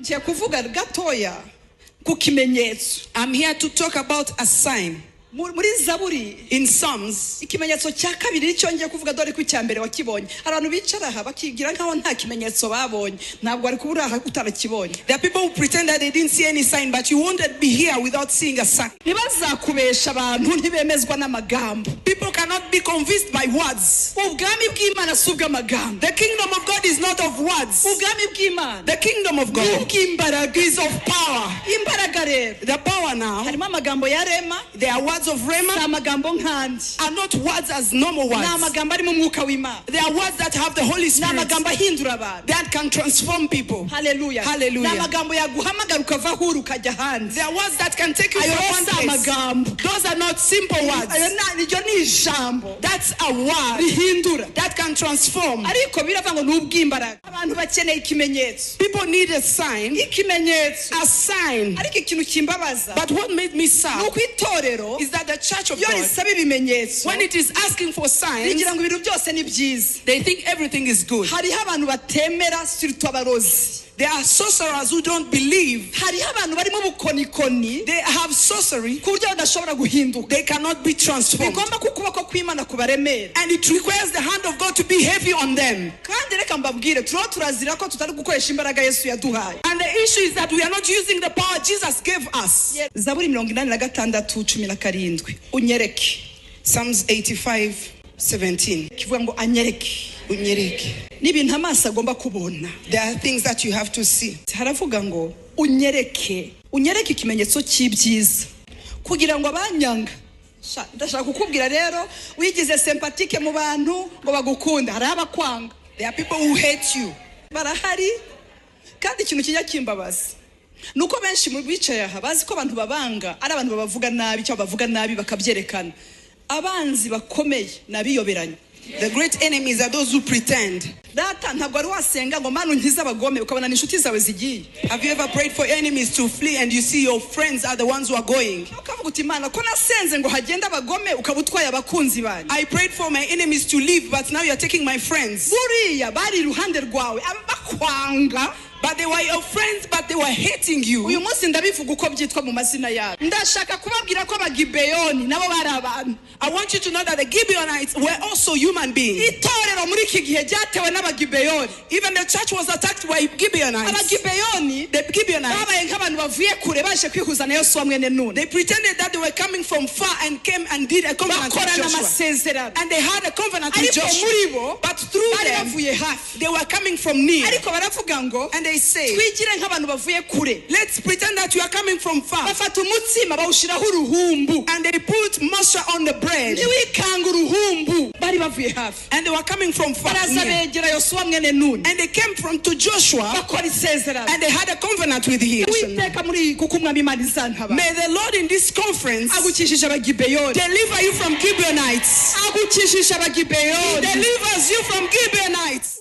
Ngiye kuvuga gatoya ku kimenyetso. I'm here to talk about a sign. Muri Zaburi, In Psalms, ikimenyetso cya kabiri nicyo ngiye kuvuga, dore ko icya mbere wakibonye. Hari abantu bicara aha bakigira nkaho nta kimenyetso babonye. Ntabwo wari kuba uri aha utarakibonye. There are people who pretend that they didn't see any sign, but you won't be here without seeing a sign. Ntibazakubesha, abantu ntibemezwa n'amagambo. People cannot be convinced by words. Ubwami bw'Imana si ubw'amagambo. The kingdom of God is not of words. Ubwami bw'Imana The kingdom of ni God ubw'imbaraga. Is of power. Imbaraga rero, The power now, harimo amagambo ya rhema. There are words of Si Rhema, amagambo nk'andi. Are not words as normal Ni words. amagambo arimo umwuka w'Imana. They are words that have the Holy Ni Spirit amagambo ahindura abantu. That can transform people. Haleluya. Hallelujah. Ni amagambo yaguhamagara ukava aho uri ukajya ahandi. There are words that can take you Ayo from one si place. amagambo. Those are not simple words. Ayo iryo ni ijambo That's a word rihindura. That can transform. Ariko biravuga ngo ni ubw'imbaraga. Abantu bakeneye ikimenyetso. People need a sign. Ikimenyetso. A sign. Ariko ikintu kimbabaza But what made me ni sad uko itorero is that the church of iyo God, risaba ibimenyetso, when it is asking for signs, rigira ngo ibintu byose ni byiza. They think everything is good. Hariho abantu batemera, surtout abarozi. There are sorcerers who don't believe. Hariho abantu barimo ubukonikoni They have sorcery. ku buryo badashobora guhinduka. They cannot be transformed. Bigomba ko ukuboko kw'Imana kubaremera. And it requires the hand of God to be heavy on them. Kandi reka mbabwire, turiho turazira ko tutari gukoresha imbaraga Yesu yaduhaye. And the issue is that we are not using the power Jesus gave us. Zaburi 86:17, unyereke. Psalms 85:17. Kivuga ngo anyereke. Unyereke. N'ibintu amaso agomba kubona. There are things that you have to see. Haravuga ngo unyereke, unyereke ikimenyetso cy'ibyiza kugira ngo abanyanga. Ndashaka kukubwira rero, wigize sympathique mu bantu ngo bagukunda, hari abakwanga. There are people who hate you. Barahari. Kandi ikintu kijya kimbabaza ni uko benshi mu bicaye aha bazi ko abantu babanga ari abantu babavuga nabi cyangwa bavuga nabi bakabyerekana. Abanzi bakomeye ni abiyoberanya. The great enemies are those who pretend. Data, ntabwo wari wasenga ngo Mana unkize abagome, ukabona ni inshuti zawe zigiye? Have you ever prayed for enemies to flee and you see your friends are the ones who are going? Ukavuga uti Imana, ko nasenze ngo hagende abagome, ukaba utwaye abakunzi banjye. I prayed for my enemies to leave, but now you're taking my friends. Buriya bari iruhande rwawe bakwanga. But they were your friends, but they were hating you. Uyu munsi ndabivuga uko byitwa mu mazina yabo. Ndashaka kubabwira ko Abagibeyoni nabo bari abantu. I want you to know that the Gibeonites were also human beings. Itorero muri iki gihe ryatewe n'Abagibeyoni. Even the church was attacked by Gibeonites. Abagibeyoni The Gibeonites, babaye nk'abantu bavuye kure baje kwihuza na Yosuwa mwene Nuni. They pretended that they were coming from far and came and did a covenant with Bakorana Joshua. amasezerano. And they had a covenant with Ariko Joshua. muri bo But through bari them, bavuye hafi. They were coming from near. Ariko baravuga ngo And they say, twigire nk'abantu bavuye kure. Let's pretend that you are coming from far. Bafata umutsima bawushyiraho uruhumbu. And they put moisture on the bread. Ntiwikanga uruhumbu, bari bavuye hafi. And they were coming from far. Baraza Near. begera Yosuwa mwene Nuni, And they came from to Joshua bakora isezerano. And they had a covenant with him. Uwiteka muri kuko umwami Imana izantabara May the Lord in this conference agukijije Abagibeyoni. Deliver you from Gibeonites. Agukijije Abagibeyoni. Delivers you from Gibeonites.